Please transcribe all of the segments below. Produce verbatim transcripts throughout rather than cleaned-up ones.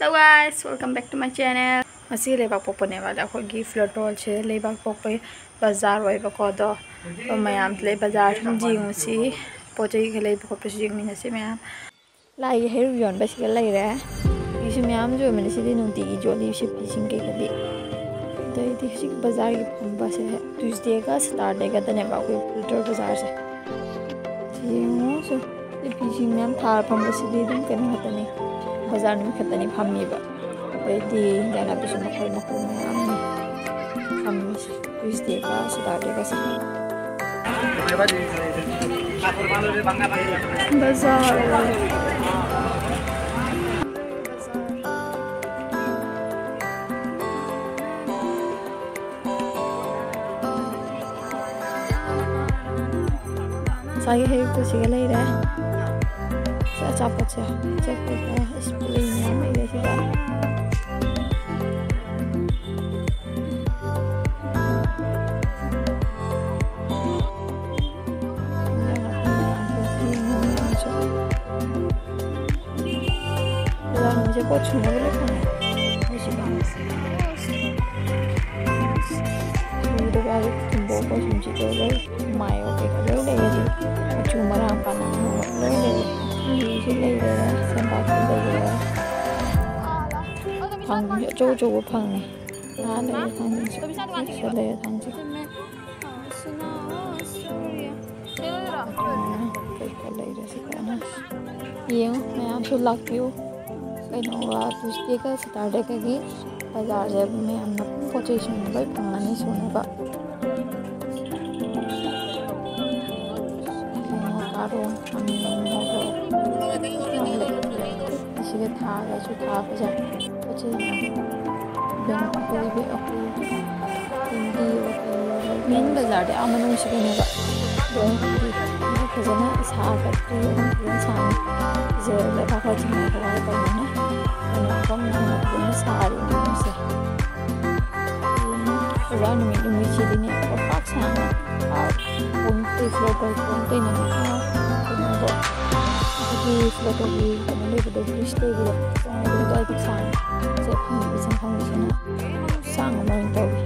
Hello guys, welcome back to my channel. ꯉꯁꯤ ꯂꯩꯕꯥꯛ ꯄꯣꯛꯄꯅꯦꯕ, ꯑꯗ ꯑꯩꯈꯣꯏꯒꯤ ꯐ꯭ꯂꯣꯔ ꯇꯣꯜꯁꯦ ꯂꯩꯕꯥꯛ ꯄꯣꯛꯄꯒꯤ ꯕꯖꯥꯔ ꯑꯣꯏꯕꯀꯣ, ꯑꯗꯣ ꯑꯩꯈꯣꯏ ꯃꯌꯥꯝ ꯂꯩ, ꯕꯖꯥꯔ ꯁꯨꯝ ꯌꯦꯡꯉꯨꯁꯤ, ꯄꯣꯠ ꯆꯩ ꯈꯔ ꯂꯩꯕ ꯈꯣꯠꯄꯁꯨ ꯌꯦꯡꯃꯤꯟꯅꯁꯤ ꯃꯌꯥꯝ꯫ ꯂꯥꯏꯒꯤ ꯍꯩꯔꯨꯛ ꯌꯣꯟꯕꯁꯤꯒ ꯂꯩꯔꯦ꯫ ꯐꯤꯁꯨ ꯃꯌꯥꯝ ꯌꯣꯟꯕꯅꯤ ꯁꯤꯗꯤ, ꯅꯨꯡꯇꯤꯒꯤ ꯌꯣꯜꯂꯤ ꯁꯤ ꯐꯤꯁꯤꯡ ꯀꯩꯀꯥꯗꯤ꯫ ꯑꯗꯩꯗꯤ ꯍꯧꯖꯤꯛ ꯕꯖꯥꯔꯒꯤ ꯐꯝꯕꯁꯦ ꯇ꯭ꯌꯨꯁꯗꯦꯒ ꯁꯦꯇꯔꯗꯦꯒꯗꯅꯦꯕ ꯑꯩꯈꯣꯏ ꯐ꯭ꯂꯣꯔ ꯇꯣꯜ ꯕꯖꯥꯔꯁꯦ꯫ ꯁꯤ ꯌꯦꯡꯉꯨ, ꯁꯤ ꯐꯤꯁꯤꯡ ꯃꯌꯥꯝ ꯊꯥꯔ ꯐꯝꯕꯁꯤꯗꯤ ꯑꯗꯨꯝ ꯀꯩꯅꯣ ꯈꯛꯇꯅꯤ, ꯕꯖꯥꯔ ꯅꯨꯃꯤꯠ ꯈꯛꯇꯅꯤ ꯐꯝꯃꯤꯕ꯫ ꯑꯗꯩꯗꯤ ꯍꯤꯟꯖꯥꯡ ꯅꯥꯄꯤꯁꯨ ꯃꯈꯜ ꯃꯈꯜ ꯃꯌꯥꯝꯅꯤ ꯐꯝꯃꯤꯁꯦ ꯇ꯭ꯌꯨꯁꯗꯦꯒ ꯁꯦꯇꯔꯗꯦꯒꯁꯦ꯫ ꯕꯖꯥꯔ꯫ ꯉꯁꯥꯏꯒꯤ ꯍꯩꯔꯨꯛꯇꯨ ꯁꯤꯒ ꯂꯩꯔꯦ꯫ ꯁꯤ ꯑꯆꯥꯄꯣꯠꯁꯦ, ꯆꯠꯄꯗ ꯏꯁ ꯄꯨꯂꯩ ꯃꯌꯥꯝ ꯂꯩꯔꯦ ꯁꯤꯗ꯫ ꯂꯝꯁꯦ ꯄꯣꯠ ꯁꯨꯅꯕ ꯂꯣꯏ ꯐꯪꯉꯦ꯫ ꯃꯣꯏꯁꯤꯗ ꯁꯨꯗꯕ ꯌꯥꯗꯦ꯫ ꯊꯨꯝꯕꯣꯛ ꯀꯣꯁꯨꯝꯁꯤꯗ ꯂꯣꯏ ꯃꯥꯏ ꯑꯣ ꯀꯩꯀꯥ ꯂꯣꯏ ꯂꯩꯔꯦ꯫ ꯁꯤ ꯃꯆꯨ ꯃꯔꯥꯡ ꯄꯥꯟꯅ ꯂꯣꯏ ꯂꯩꯔꯦ꯫ ꯐꯤꯁꯨ ꯂꯩꯔꯦ, ꯁꯦꯝꯕꯥꯛꯁꯨ ꯂꯩꯔꯦ꯫ ꯊꯥꯡꯖꯤꯡꯁꯨ ꯑꯆꯧ ꯑꯆꯧꯕ ꯐꯪꯉꯦ꯫ ꯉꯥ ꯂꯩꯔꯦ, ꯊꯥꯡꯖꯤꯡꯁꯨ꯫ ꯁꯤꯁꯨ ꯂꯩꯔꯦ, ꯊꯥꯡꯖꯤꯡ꯫ ꯀꯩꯀꯥ ꯂꯩꯔꯦ ꯁꯤꯗ꯫ ꯌꯦꯡꯉꯨ, ꯃꯌꯥꯝꯁꯨ ꯂꯥꯛꯄꯤꯌꯨ꯫ ꯀꯩꯅꯣꯒ, ꯇ꯭ꯌꯨꯁꯗꯦꯒ ꯁꯦꯇꯔꯗꯦꯒꯒꯤ ꯕꯖꯥꯔꯁꯦ ꯃꯌꯥꯝꯅ ꯄꯣꯠ ꯆꯩꯁꯤꯡ ꯂꯣꯏ ꯐꯪꯉꯅꯤ ꯁꯨꯅꯕ꯫ ꯀꯥꯔꯣꯡ, ꯈꯥꯃꯦꯟ, ꯃꯣꯔꯣꯛ ꯌꯥꯝ ꯂꯩ꯫ ꯑꯁꯤꯗ ꯊꯥꯔꯁꯨ ꯊꯥꯕꯁꯦ ꯄꯣꯠ ꯆꯩ ꯃꯌꯥꯝ꯫ ꯕꯦꯡ ꯑꯩꯈꯣꯏ, ꯑꯩꯈꯣꯏ ꯃꯦꯟ ꯕꯖꯥꯔꯗꯤ ꯑꯥ ꯃꯅꯨꯡꯁꯤꯗꯅꯦꯕ꯫ ꯑꯗꯣ ꯍꯧꯖꯤꯛꯇꯤ ꯐꯖꯅ ꯁꯥꯒꯠꯇ꯭ꯔꯤ, ꯑꯗꯨꯝ ꯐꯖꯅ ꯁꯥꯅꯤ꯫ ꯁꯤꯁꯦ ꯂꯩꯕꯥꯛ ꯂꯩꯆꯤꯟ ꯊꯋꯥꯏ ꯇꯧꯕꯅꯦ꯫ ꯑꯗꯨꯅ ꯃꯐꯝ ꯌꯥꯝꯅ ꯐꯖꯅ ꯁꯥꯔꯤ ꯃꯣꯏꯁꯦ꯫ ꯑꯣꯖꯥ ꯅꯨꯃꯤꯠ ꯅꯨꯃꯤꯠꯁꯤꯗꯤꯅꯦ ꯄꯥꯛ ꯁꯥꯡꯅ, ꯑꯥ, ꯄꯨꯡ ꯇꯔꯦꯠ ꯐꯥꯎ ꯄꯨꯡ ꯀꯩꯅꯣꯅꯦ, ꯑꯥ, ꯀꯩꯅꯣꯗꯣ, ꯁꯤꯂꯣꯇꯣꯒꯤ ꯀꯩꯅꯣ ꯂꯩꯕꯗꯣ, ꯕ꯭ꯔꯤꯖ ꯂꯩꯕꯗꯣ, ꯆꯪꯉꯒ ꯑꯗꯨꯋꯥꯏꯗ ꯁꯥꯡꯉꯦ꯫ ꯁꯦ ꯐꯝꯃꯤꯕ ꯆꯪꯐꯝꯒꯤꯁꯤꯅ ꯁꯥꯡ ꯑꯃ ꯑꯣꯏꯅ ꯇꯧꯔꯤ꯫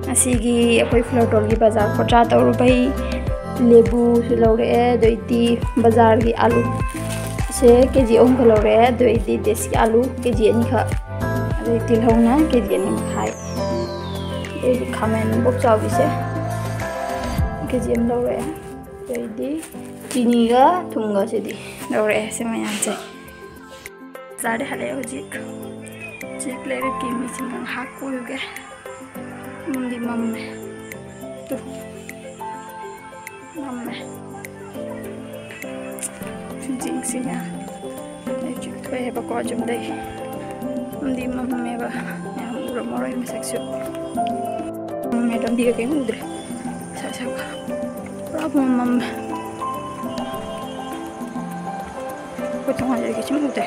ꯉꯁꯤꯒꯤ ꯑꯩꯈꯣꯏ ꯐ꯭ꯂꯣꯔ ꯇꯣꯜꯒꯤ ꯕꯖꯥꯔ ꯄꯣꯠꯆꯥ ꯇꯧꯔꯨꯕꯩ ꯂꯦꯕꯨꯁꯨ ꯂꯧꯔꯛꯑꯦ, ꯑꯗꯩꯗꯤ ꯕꯖꯥꯔꯒꯤ ꯑꯥꯂꯨ ꯁꯦ ꯀꯦ ꯖꯤ ꯑꯍꯨꯝꯒ ꯂꯧꯔꯛꯑꯦ, ꯑꯗꯩꯗꯤ ꯗꯦꯁꯤ ꯑꯥꯂꯨ ꯀꯦ ꯖꯤ ꯑꯅꯤꯈꯛ, ꯑꯗꯩ ꯇꯤꯜꯍꯧꯅ ꯀꯦ ꯖꯤ ꯑꯅꯤ ꯃꯈꯥꯏ, ꯑꯗꯩꯗꯤ ꯈꯥꯃꯦꯟ ꯕꯣꯛ ꯆꯥꯎꯕꯤꯁꯦ ꯀꯦ ꯖꯤ ꯑꯃ ꯂꯧꯔꯛꯑꯦ, ꯑꯗꯩꯗꯤ ꯆꯤꯅꯤꯒ ꯊꯨꯝꯒ ꯁꯤꯗꯤ ꯂꯧꯔꯛꯑꯦ꯫ ꯁꯤ ꯃꯌꯥꯝꯁꯦ ꯕꯖꯥꯔꯗ ꯍꯜꯂꯛꯑꯦ ꯍꯧꯖꯤꯛ꯫ ꯍꯧꯖꯤꯛ ꯂꯩꯔꯛꯀꯤ ꯃꯤꯁꯤꯡꯒ ꯉꯥꯏꯍꯥꯛ ꯀꯣꯏꯔꯨꯒꯦ꯫ ꯃꯝꯗꯤ ꯃꯝꯃꯦ꯫ ꯇꯨ꯫ ꯃꯝꯃꯦ꯫ ꯍꯧꯖꯤꯛꯁꯤꯅ ꯑꯩ ꯍꯧꯖꯤꯛ ꯊꯣꯛꯑꯦꯕꯀꯣ ꯌꯨꯝꯗꯒꯤ꯫ ꯃꯝꯗꯤ ꯃꯝꯃꯦꯕ꯫ ꯌꯥꯝ ꯎꯔꯝꯃꯔꯣꯏ ꯃꯁꯛꯁꯨ꯫ ꯃꯝꯃꯦ, ꯂꯝꯕꯤꯒ ꯀꯩꯝ ꯎꯗ꯭ꯔꯦ꯫ ꯁꯛ ꯁꯛ ꯄꯨꯔꯥ ꯃꯝꯃꯦ꯫ ꯑꯩꯈꯣꯏ ꯊꯣꯡꯒꯥꯟꯗꯒꯤ ꯀꯩꯁꯨꯝ ꯎꯗ꯭ꯔꯦ꯫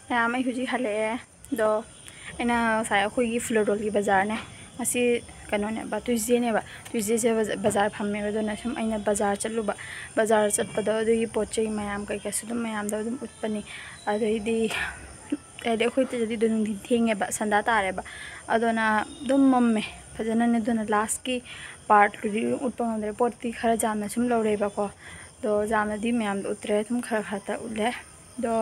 ꯃꯌꯥꯝ, ꯑꯩ ꯍꯧꯖꯤꯛ ꯍꯜꯂꯛꯑꯦ꯫ ꯑꯗꯣ ꯑꯩꯅ ꯉꯁꯥꯏ ꯑꯩꯈꯣꯏꯒꯤ ꯐ꯭ꯂꯣꯔꯣꯜꯒꯤ ꯕꯖꯥꯔꯅꯦ, ꯉꯁꯤ ꯀꯩꯅꯣꯅꯦꯕ, ꯇ꯭ꯌꯨꯁꯗꯦꯅꯦꯕ꯫ ꯇ꯭ꯌꯨꯁꯗꯦꯁꯦ ꯕꯖꯥ-, ꯕꯖꯥꯔ ꯐꯝꯃꯦꯕ꯫ ꯑꯗꯨꯅ ꯁꯨꯝ ꯑꯩꯅ ꯕꯖꯥꯔ ꯆꯠꯂꯨꯕ, ꯕꯖꯥꯔ ꯆꯠꯄꯗꯣ ꯑꯗꯨꯒꯤ ꯄꯣꯠ ꯆꯩ ꯃꯌꯥꯝ ꯀꯩꯀꯥꯁꯨ ꯑꯗꯨꯝ ꯃꯌꯥꯝꯗꯣ ꯑꯗꯨꯝ ꯎꯠꯄꯅꯤ꯫ ꯑꯗꯩꯗꯤ ꯍꯥꯏꯗꯤ ꯑꯩꯈꯣꯏ ꯆꯠꯂꯤꯗꯣ ꯅꯨꯡꯊꯤꯟ ꯊꯦꯡꯉꯦꯕ, ꯁꯟꯗꯥ ꯇꯥꯔꯦꯕ꯫ ꯑꯗꯨꯅ ꯑꯗꯨꯝ ꯃꯝꯃꯦ ꯐꯖꯅꯅꯦ꯫ ꯑꯗꯨꯅ ꯂꯥꯁꯀꯤ ꯄꯥꯔꯠꯇꯨꯗꯤ ꯎꯠꯄ ꯉꯝꯗ꯭ꯔꯦ꯫ ꯄꯣꯠꯇꯤ ꯈꯔ ꯌꯥꯝꯅ ꯁꯨꯝ ꯂꯧꯔꯦꯕꯀꯣ꯫ ꯑꯗꯣ ꯌꯥꯝꯅꯗꯤ ꯃꯌꯥꯝꯗꯣ ꯎꯠꯇ꯭ꯔꯦ, ꯑꯗꯨꯝ ꯈꯔ ꯈꯔꯇ ꯎꯠꯂꯦ꯫ ꯑꯗꯣ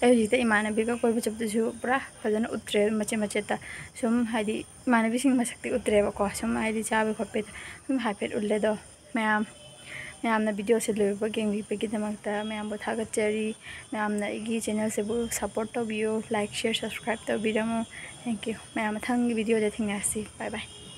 ꯑꯩ ꯍꯧꯖꯤꯛꯇ ꯏꯃꯥꯟꯅꯕꯤꯒ ꯀꯣꯏꯕ ꯆꯠꯄꯗꯨꯁꯨ ꯄꯨꯔꯥ ꯐꯖꯅ ꯎꯠꯇ꯭ꯔꯦ, ꯃꯆꯦꯠ ꯃꯆꯦꯠꯇ꯫ ꯁꯨꯝ ꯍꯥꯏꯗꯤ ꯏꯃꯥꯟꯅꯕꯤꯁꯤꯡ ꯃꯁꯛꯇꯤ ꯎꯠꯇ꯭ꯔꯦꯕꯀꯣ, ꯁꯨꯝ ꯍꯥꯏꯗꯤ ꯆꯥꯕꯩ ꯈꯣꯠꯄꯩꯗ ꯁꯨꯝ ꯍꯥꯏꯐꯦꯠ ꯎꯠꯂꯦ꯫ ꯑꯗꯣ ꯃꯌꯥꯝ, ꯃꯌꯥꯝꯅ ꯚꯤꯗꯤꯑꯣꯁꯦ ꯂꯣꯏꯕ ꯌꯦꯡꯕꯤꯕꯒꯤꯗꯃꯛꯇ ꯃꯌꯥꯝꯕꯨ ꯊꯥꯒꯠꯆꯔꯤ꯫ ꯃꯌꯥꯝꯅ ꯑꯩꯒꯤ ꯆꯦꯅꯦꯜꯁꯤꯕꯨ ꯁꯞꯄꯣꯔꯠ ꯇꯧꯕꯤꯌꯨ, ꯂꯥꯏꯛ, ꯁꯤꯌꯔ, ꯁꯕꯁꯀ꯭ꯔꯥꯏꯕ ꯇꯧꯕꯤꯔꯝꯃꯨ꯫ Thank you꯫ ꯃꯌꯥꯝ ꯃꯊꯪꯒꯤ ꯚꯤꯗꯤꯑꯣꯗ ꯊꯦꯡꯅꯔꯁꯤ꯫ Bye bye꯫